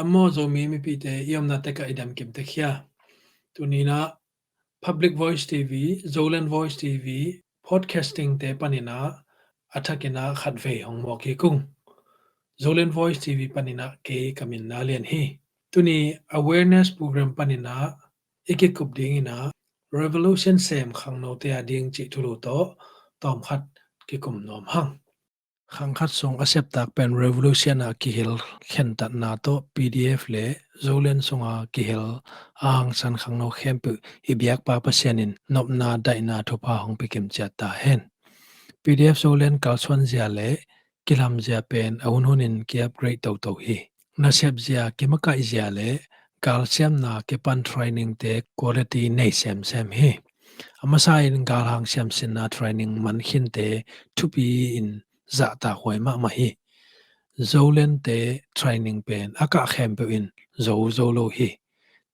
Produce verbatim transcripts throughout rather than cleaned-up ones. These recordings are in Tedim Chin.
Maw Zomi mipite i omna tekah i dam kim tek hia? Tuni-in ah Public Voice T V, Zoland Voice T V, podcasting te panin ah a thakin ah khatvei hong mawk hi kung. Zoland Voice T V panin ah kei ka min Na Lian hi. Tuni awareness program panin ah i kikup dingin ah revolution sem khangnote a ding cih thulu tawh tawmkhat kikum nuam hang. Khangkhat sung a septak pen revolution a kihel khentatna tawh P D F le Zoland sunga kihel a hangsan khangno khempeuh i biakpa Pasian in nopna daihna thupha hong pia kim ciat ta hen. P D F Zoland kalsuanzia le kilamzia pen a hunhunin ki-upgrade toto hi. Nasepzia, kimakaihzia le galsiamna kipan training te quality nei semsem hi. A masa in galhang siamsinna training mankhinte thupi in zahtakhuai mahmah hi. Zoland te training pen a kah khempeuh in zo zo lo hi.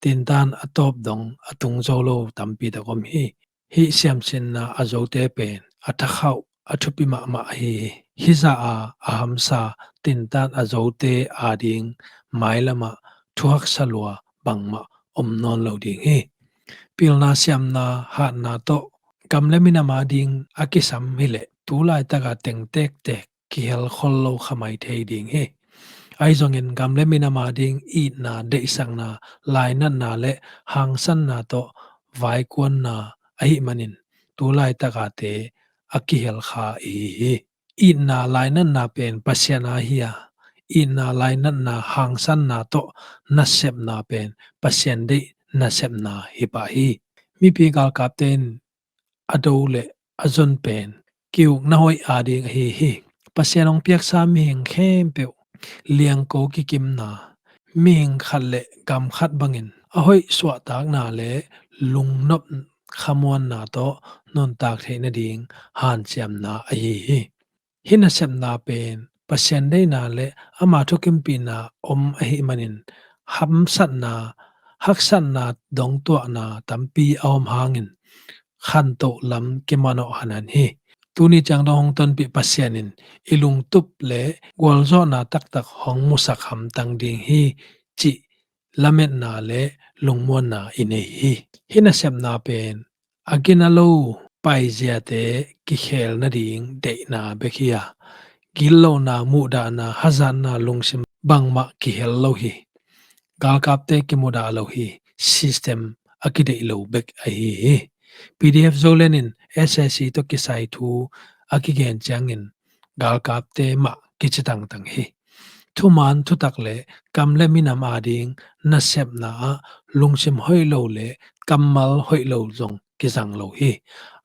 Tintan a tawp dong a tung zo lo tampi tak om hi. Hih siamsinna a zote pen a thakhauh a thupi mahmah ahi hi. Hih zah a a hamsa tintan a zote ading mailamah thuhaksa lua bangmah om nawn lo ding hi. Pilna siamna hatna tawh gam le minam ading a kisam hileh tu laitaka teng tektek kihel khol lo kha mai thei ding hi. Ahi zongin gam le minam ading itna, deihsakna, lainatna le hangsanna tawh vaikuanna ahih manin tu laitakate a kihel kha ihi hi. Itna lainatna pen Pasian a hi a, itna lainatna hangsanna tawh nasepna pen Pasian deih nasepna hi pah hi. Mipi galkapte in a do le a zon pen ki-ukna hoih ading ahi hi. Pasian hong piaksa mihing khempeuh liangko kikimna, mihing khat le gam khat bangin a hoih suahtakna le lungnop khamuanna tawh nuntak theih nading hanciamna ahi hi. Hih nasepna pen Pasian deihna le ama thukimpihna om ahih manin hamsatna, haksatna dongtuahna tampi a om hangin khantoh lam kimanawh hanan hi. Tuni ciang dong hong tonpih Pasian in i lungtup le gualzawhna taktak hong musak hamtang ding hi cih lametna le lungmuanna i nei hi. Hih nasepna pen a gina lo paiziate kikhel nading deihna bek hi a, gitlohna, muhdahna, hazatna lungsim bangmah kihel lo hi. Galkapte kimudah lo hi. System a kideih lo bek ahi hi. P D F Zoland in S A C tawh kisai thu a kigen ciangin galkapte mah kici tangtang hi. Thuman thutak le gam le minam ading nasepna ah lungsim hoih lo le kammal hoih lo zong kizang lo hi.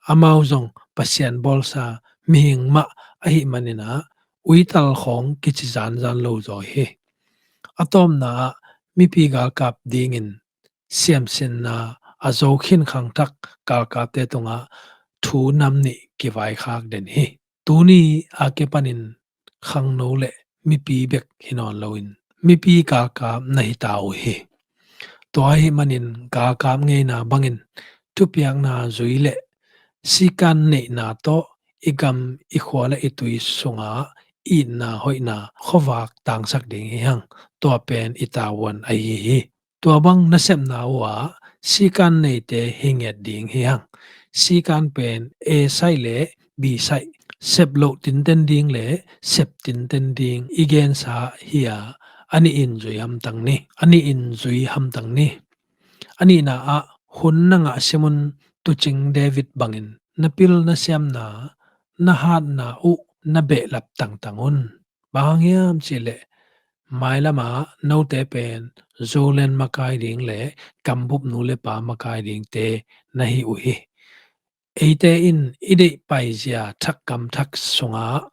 Amau zong Pasian bawlsa mihing mah ahih manin ah uital khawng kici zanzan lo zaw hi. A tawpna ah mipi galkap dingin siamsinna a zo khin khangthak galkapte tungah thu nam nih kivaikhak den hi. Tuni a kipanin khangno le mipi bek hi nawn loin mipi galkap na hi ta uh hi. Tua ahih manin galkap ngeina bangin thupiakna zui le sikan neihna tawh i gam, i khua le i tui sungah itna hoihna khuavak tangsak ding hi hang. Tua pen i tavuan ahi hi. Tua bang nasepna uhah sikan neite hi ngiat ding hi hang. Sikan pen A saih le B saih, sep loh tinten ding le sep tinten ding i gensa hi a, a nihin zui hamtang ni. A nihin zui hamtang ni. A nihna ah hun na ngah simun tucing David bangin na pil na siamna, na hatna uh na behlap tangtang un. Bang hang hiam cihleh mailamah note pen Zoland makai ding le gambup nu le pa makai dingte na hi uh hi. Eite in i deih paizia thak gam thak sungah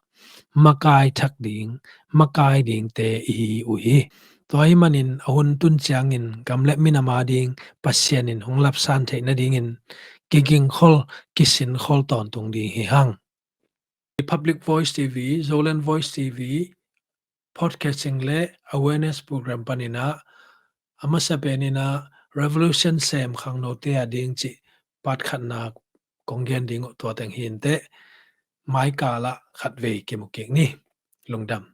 makai thak ding, makai dingte i hi uh hi. Tua ahih manin a hun tun ciangin gam le minam ading Pasian in hong lapsan theih nadingin kigingkhol, kisinkhol tawntung ding hi hang. Public Voice T V, Zoland Voice T V, podcasting le awareness program panin ah a masa penin ah revolution sem khangnote a ding cih part khatna kong gen ding uh tua teng hi inteh. Maikal ah khatvei kimu kik ni. Lungdam.